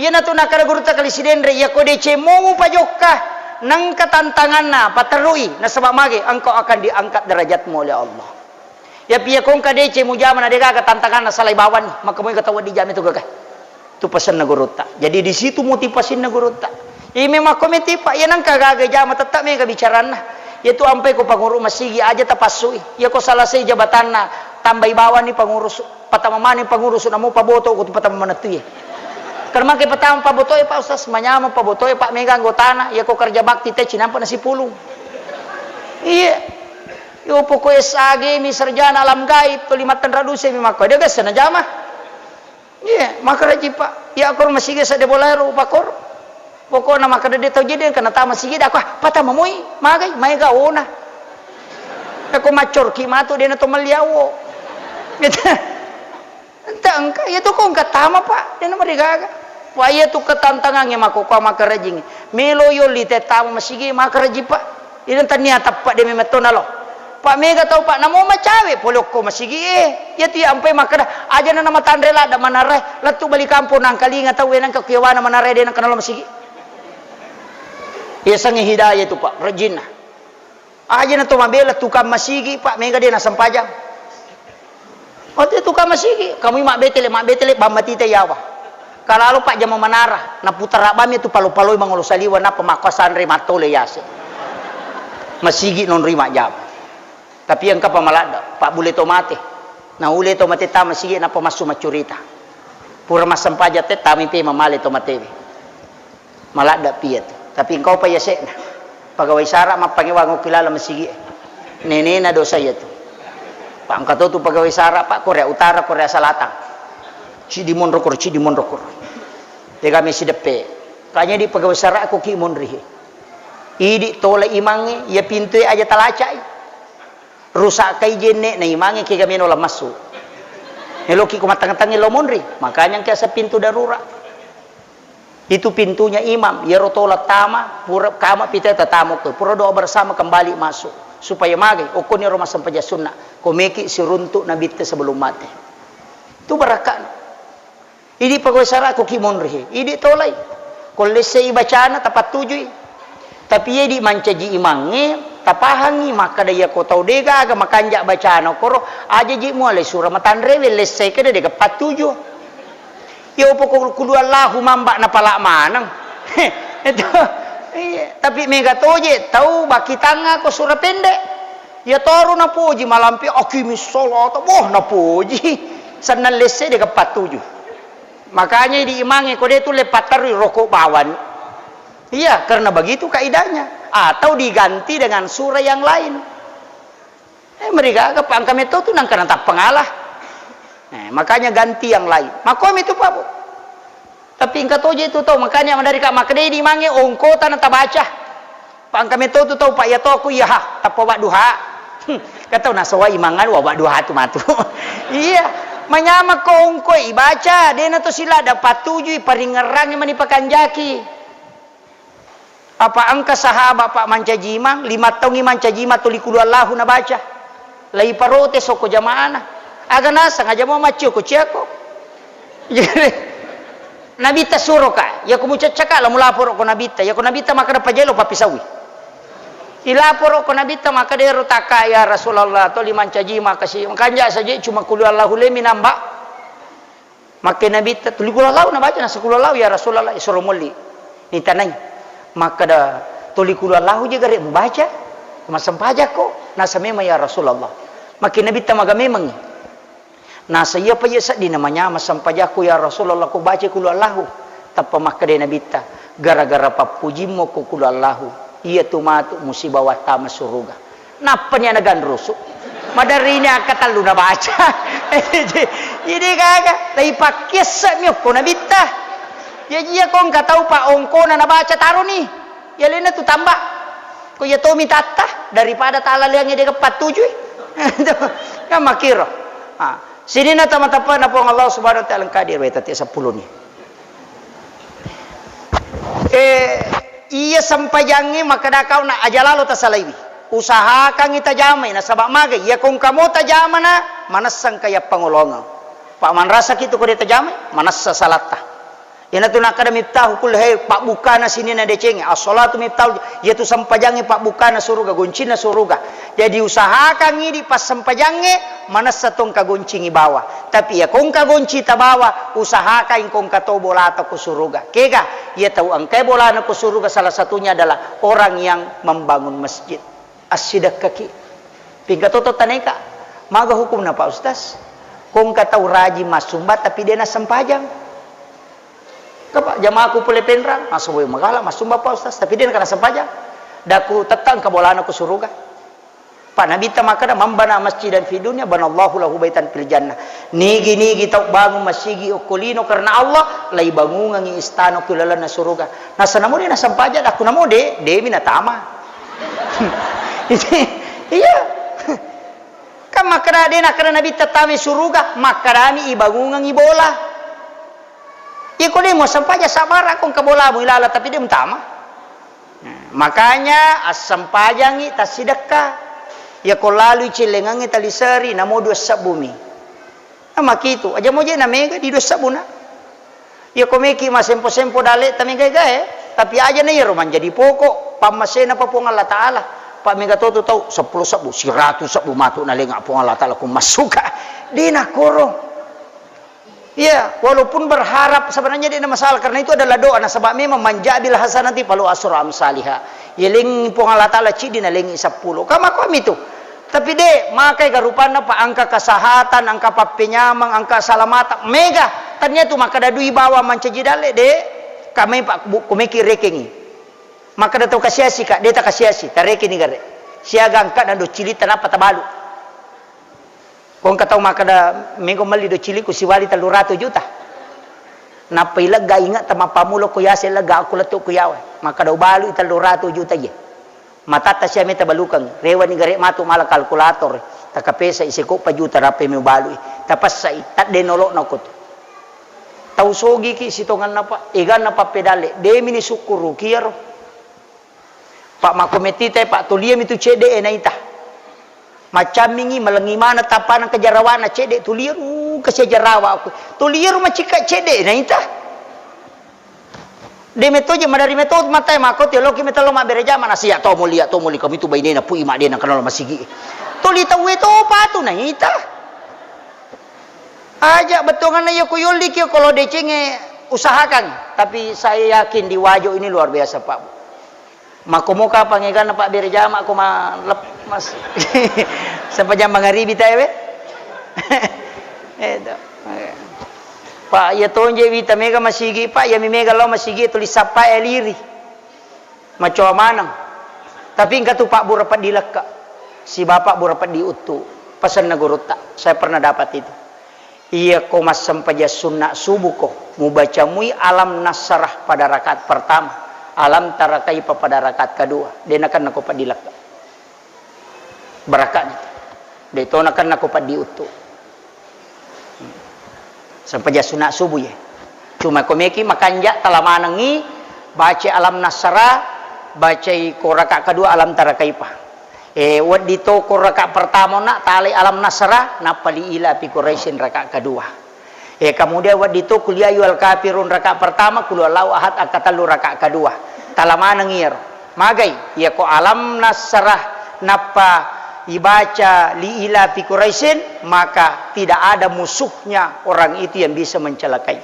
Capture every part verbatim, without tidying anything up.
Iyanatu nakkeda gurutta Kali Sidenreng, iyako deceng mo mupajokka, nengka tantanganna, paterrui, nasaba mage, engkau akan diangkat derajatmu oleh Allah. Iyapi iyako engka deceng mujama na degaga tantanganna, salai bawanni, maka moi kata wedding jama tu gaga. Tu pasenna gurutta. Jadi di situ motivasinna gurutta. Iya memang ko metipa, iya nengka gaga jama tetap mega bicaranna. Iyatu ampai ko panguru masigi aja tapassui. Iyako salasai jabatanna, tambai bawanni pangurus. Patama maneng pangurusu, namo paboto ko tu patama manettu ye. Karena mangke patama paboto e, Pak Ustaz, manyameng paboto e, Pak, mega anggotana, ya ko kerja bakti te cinampa nasipulung. Iya. Yo pokok S A G mi sarjana alam gaib, to lima tenra duse mi makko. Dia gasa najama. Iya, makaraji, Pak. Ya kor masigi sedde bolaero pakor. Pokokna makkeda de tau jede kena tama sigida, aku, ah, patama moi, magai, maega ona. Eko maccorki matu dena to melliawo. Gitu. Ente engka, iya to ko engka tama, Pak, dena marigaga. Wah, iya tu ketantangange mako ko makarajingi. Melo yolli te tama masigi makaraji, Pak. Ida tania tappa de memetto nalo. Pak, mega tau, Pak, namo macawe pole okko masigi e. Iya tu iya ampai makkeda, aja na namatanre ladda manarre, lettu bali kampong nangkalinga tau e nangka kuyawana manarre de nangka nalo masigi. Iya sengnge hidayah tu, Pak, rajinna. Aja na to mabela tukang masigi, Pak, mega de nasempajang. Ote tukang masigi, kamui mabbetele, mabbetele, bammatita yawa. Kalalo pajjama manara, naputara bammi tu palo-paloi mangolo saliwa, nappa makkuasanre mattole yase. Masigi nonroi majjama. Tapi engka pa maladde, pabbulle to mate. Naule to mate ta masigi nappa massu maccurita. Pura massempajang te, tami pe mamale to matewe. Maladde pi iyatu. Tapi engkau pa yase'na. Pegawai sara mappangewang okki laleng masigi e. Nenena dosa iyatu. Pa engka to tu pegawai sara, Pak, Korea Utara, Korea Selatan. Ciddi monro koro, ciddi monro koro. Dega mesi deppe. Kanya di pegawai sara ko ki monri. Idi tola imangnge, iya pintue aja talacai. Rusak kai jenne na imangnge kega meno la massu. Eloki ko matang-tangi lo monri, makanya engka asa pintu darurat. Itu pintunya imam, iyaro tola tama, pura kama pita tatamo ko, pura doa bersama kembali masuk. Supaya magai, okkoni ro massempajang sunna, ko meki siruntuk nabitta sebelum mate. Itu barakakna. Idi pegawai sara ko ki monri, idi tolai. Ko lessei bacana tapattujui. Tapi iya idi mancaji imangnge, tapahangi makkada iya ko tau de gaga makanja bacana koro, aja ji mualai sura matanrewe lessei keda de gapattuju. Iya upo ko kulu Allahu mamba napala maneng. Itu. Iya, tapi mega toje tau bakitanga ko sura pendek. Iya toru napoji malampe akimi salata, boh napoji. Sennang lesse de gapattuju. Makanya idi imangnge ko de tulle patterui rokok bawang. Iya, karena begitu kaidahnya. Atau diganti dengan surah yang lain. Eh, merigaga, Pak, engka metto tu nangka natappa ngala. Eh, makanya ganti yang lain. Makkomi tu, Pak, Bu. Tapi engka toje tu tau, makanya maderri ka makkeda idi imangnge ongkota natabaca. Pak, engka metto tu tau, Pak, iya to aku iya ha, tappa wadduha. Hmm, ka tau nasawa imangngan wa wadduha tu matu. Iya, manyameng ko ongkoi ibaca, dena to sila dapat tujui paringngerangngi mani pakanjaki. Apa engka sahabat, Pak, mancaji imang, lima taungngi mancaji imang tuli kulu Allahu nabaca. Laiparotes okko jamaana. Aga naseng aja mo maccio ko ciako. Nabitta suroka, yako mucaccaka la mulaporo ko nabitta, yako nabitta makkeda pajelo pappisaui. Ilaporo ko nabitta makkeda ero takka, ya Rasulullah, toli mancaji makasi, makanja saja cuma kulu Allahu lemi namba. Makke nabitta, tuli kulu Allahu nabaca, nasa kulu Allahu, ya Rasulullah, isuro molli. Nitanai. Makkeda, tuli kulu Allahu je gare mubaca, massempajakko, nasa memang ya Rasulullah. Makke nabitta maga memangngi. Nasa iya pa iya sedding namanyameng sempajakku ya Rasulullah, ko baca kulu Allahu. Tappa makkeda nabitta, gara-gara pappujimmu ko kulu Allahu, iya tu matu musiba wattama suruga. Nappani ana ganrusu. Maderrini angka tellu nabaca. Jadi gaga, laipakkissemi okko nabitta. Jaji iya ko engka tau pa ongkona nabaca taroni. Iya lena tu tambah. Ko iya tomi tatta daripada talaleangnge de pattujui. Kan makkiro. Ah, sininna tama-, tapana Puang Allah Subhanahu wa Ta'ala engka di riwayat sepuluh ni. Eh, iya sempajangnge makkeda kau na aja lalo tasalaiwi. Usahakangngi tajamai, nasaba magai, iya ko engka mo tajamana, manessa engka iya pangolongeng. Pak, manrasaki tu ko de tajamai, manessa salatta. Iyanatu nakkeda miftahu kulli khair, pabbukana sininna decengnge. As-shalatu miftahu, iyatu sempajangnge pabbukana suruga, goncinna suruga. Jadi usahakan idi passempajangnge, manessa to engka goncingi bawa. Tapi iya ko engka gonci tabawa, usahakan ko engka to bolata ko suruga. Kega, iya tau engkae bolana ko suruga salah satunya adalah orang yang membangun masjid. Assidekkaki. Pingka toto taneka. Maga hukumna, Pak Ustaz? Ko engka tau rajin massumba tapi de nassempajang. Kapa jamaahku pole Penrang, massumba magala, massumba Pak Ustaz, tapi de nassempajang. Daku tetta engka bolana ko suruga. Pak Nabitta makkeda, "Man bana masjidan fi dunya, banallahu lahu baitan fil jannah." Nigi-nigi tau bangun masigi okko lino karena Allah, laibangungengi istana ko lalenna suruga. Nasa namo de nassempajang, daku namo de, demi natama. Iya. Kan makkeda de nakkeda Nabitta tamai suruga, makkedami ibangungengi bola. Iya ko de muassempajang, sabbara ko engka bolamu ilala tapi de mutama. Nah, makanya assempajangi tassidekka. Iya ko lalui cillengengnge taliseri namo dua sebbumi. Nah, makitu aja moje na mega di dua sebbuna. Iya ko meki masempo-sempo daleta mega gae, tapi aja na iyaro manjadi pokok pammasena pa Puang Allah Taala. Pa mega to tu tau seppulo sebbu, siratu sebbu matu nalenga Puang Allah Taala ku massuka. De nakoro. Iya, walaupun berharap sebenarnya de masalah karena itu adalah doa. Nasaba memang man jaa bil hasanati falahu asyru amsaliha. Yeleng Puang Allah Taala ciddi nalengi seppulo. Kama ko mitu. Tapi de makai garupanna pa angka kesehatan, angka pappenyameng, angka salamata mega. Tania tu makkeda dui bawa mancaji dalle de. Kamai pa bu kumeki rekengi. Makkeda tau kasiasi ka, de takasiasi, tarekeni gare. Siaga angka na docili tanapa tabalu. Ko engka tau makkeda, "Mego melli dociliku siwali tellu ratu juta." Nappa ilegga inge'ta mappammula ko yase legga aku lettu ku yawa. Makkeda, "Ubalui tellu ratu juta iye." Matatta sia meta balukeng, rewani gare matu mala kalkulator, takapesa iseko pa juta rape mi ubalui. Tapessai, tadde nolo'na ko tu. Tau sogiki sitonganna pa, eganna pappedalle, demi ni sukkuruki iyaro. Pak makko mettita, Pak, tulia mi tu cedde e naita. Macammingi, malengi mana tapana ke jarawana cedde, tulia ru ke sia jarawa aku. Tulia ru macikka cedde e naita. De metto je madari metto matai makko tio loki metello mabbere jama na sia to mulia to muli kami tu bainena pui madena kenal masigi. Tuli tauwe to patu naita. Aja bettuanganna iyo ku yolli kio kalau decengnge usahakan, tapi saya yakin di Wajo ini luar biasa, Pak. Makkomo kapang eganna pabbere jama ko ma-, lep-, mas-, sempajang mangaribi tae we. Eto. Pak, iya tonje wita mega masigi, Pak, iya mi mega lao masigi tuli sappa e liri. Macoa maneng. Tapi engka tu Pak Bura Peddi Lekka. Si Bapak Bura Peddi Uttu. Pasenna gurutta. Saya pernah dapat itu. Iyako massempajang sunna subuko, mubaca mui alam nasrah pada rakaat pertama, alam tara kaifa pada rakaat kedua, de nakenna ko peddi lekka. Barakatna. De to nakenna ko peddi uttu. Sempajang sunna subuh ye. Cuma ko meki makanja tala manengi baca alam nasrah, bacai ko rakaat kedua alam tara kaifa. Eh, wedding to ko rakaat pertama na talai alam nasrah, nappa li ila fi Quraisyin rakaat kedua. Eh, kemudian wedding to kul ya ayyuhal kafirun rakaat pertama, kul huwallahu ahad akkatellu rakaat kedua. Tala maneng iyaro. Magai, iya ko alam nasrah nappa ibaca li ila fi Quraisyin, maka tidak ada musuhnya orang itu yang bisa mencelakai.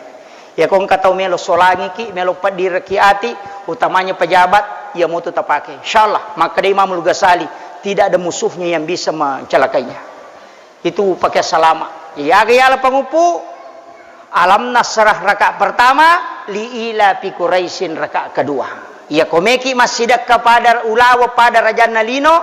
Iya ko engka tau melo solangiki, melo peddireki ati, utamanya pejabat, iya mutu tapake. Insyaallah, makkeda Imamul Ghazali, tidak ada musuhnya yang bisa mencelakainya. Itu pakai salama. Jadi aga yala panguppu, alam nasrah rakaat pertama, li ila fi Quraisyin rakaat kedua. Iya ko meki massidekka pada ulawa pada rajanna lino,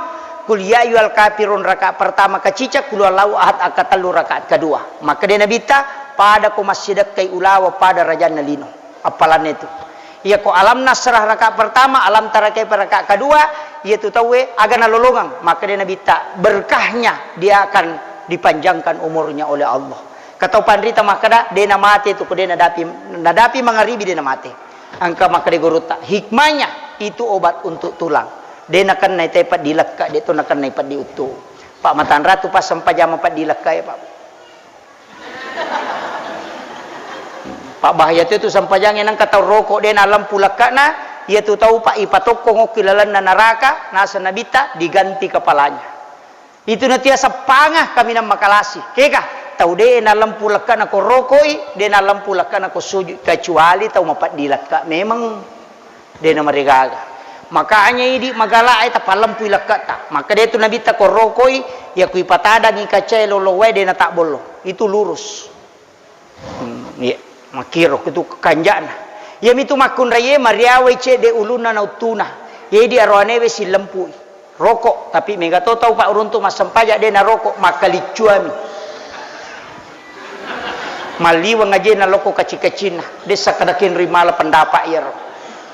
kul ya ayyuhal kafirun rakaat pertama kacica, kul huwallahu ahad akkatellu rakaat kedua. Makkeda Nabitta, pada ko massidekkai ulawa pada rajanna lino. Appalanna itu. Iya ko alam nasrah rakaat pertama, alam tara kaifa rakaat kedua, iya tu tauwe aga nalolongeng. Makkeda Nabitta, berkahnya dia akan dipanjangkan umurnya oleh Allah. Katau panrita makkeda, de namate tu ko de nadapi, nadapi mangaribi de namate. Engka makkeda gurutta, hikmahnya itu obat untuk tulang. De nakennai te peddi lekka, de to nakennai peddi uttu. Pak matanratu pas sempajang peddi lekka ya, Pak. Pabbahaya tu, tu sampajangnge nengka tau roko de nalempu lekkana, iya tu tau pa ipatokkong okki lalenna naraka, naseng Nabitta diganti kepalanya. Itu natia seppanga kaminang makalasi. Kega, tau de nalempu lekkana ko rokoi, de nalempu lekkana ko sujud, kecuali tau mapeddi lekka memeng. De namarigaga. Makanya idi magala e tapalempui lekkata. Maka de tu Nabitta ko rokoi, ya kui patadangi kacae lolo wae de natabbollo. Itu lurus. Hmm, iya, makkiro kutu kanjana. Iya mitu makkunraiye mariawai cedde ulunna nauttuna. Iya idi aroanewe silempui. Rokok, tapi mega to tau pak uruntu massempajang de narokok, makkaliccuami. Malliweng aje nalokko kacci-kaccinna, dessa kada kenri mala pendapat iyaro.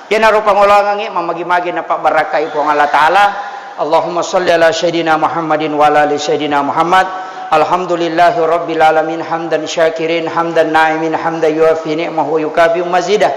Iyanaro pangoloangengnge mamagi-magi napabbarakkai Puang Allah Ta'ala. Allahumma salli ala Sayyidina Muhammadin wa ala ali Sayyidina Muhammad. Alhamdulillahi Rabbil Alamin, hamdan syakirin, hamdan na'imin, hamdan yuafi ni'mahu wa yukafi'u mazidah.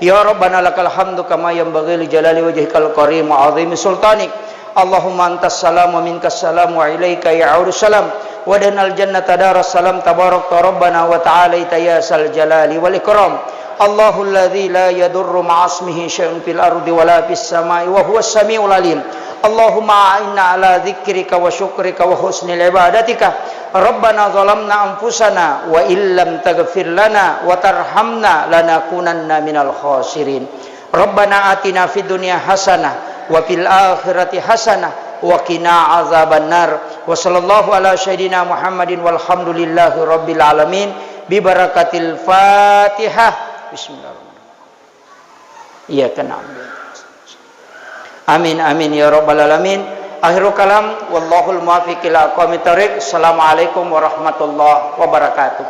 Ya Rabbana lakal hamdu kama yanbaghi li jalali wajhikal karim wa azimi sultanik. Allahumma antas salam wa minkas salam wa ilaika ya'udu salam. Wa adkhilnal jannata daras salam tabarakta rabbana wa ta'alaita ya sal jalali wal ikram. Allahul ladzi la yadurru ma'asmihi syai'un fil ardi wa la fis samai wa huwas samiul alim. Allahumma a'inna ala dzikrika wa syukrika wa husnil ibadatika. Rabbana zalamna anfusana wa illam taghfir lana wa tarhamna lanakunanna minal khasirin. Rabbana atina fid dunya hasanah wa fil akhirati hasanah wa qina azabannar. Wa sallallahu ala sayyidina Muhammadin walhamdulillahi rabbil alamin bi barakatil Fatihah. Bismillahirrahmanirrahim. Iyyaka na'budu. Amin, amin ya rabbal alamin. Akhirul kalam, wallahul muwaffiq ila aqwamit thariq. Assalamualaikum warahmatullahi wabarakatuh.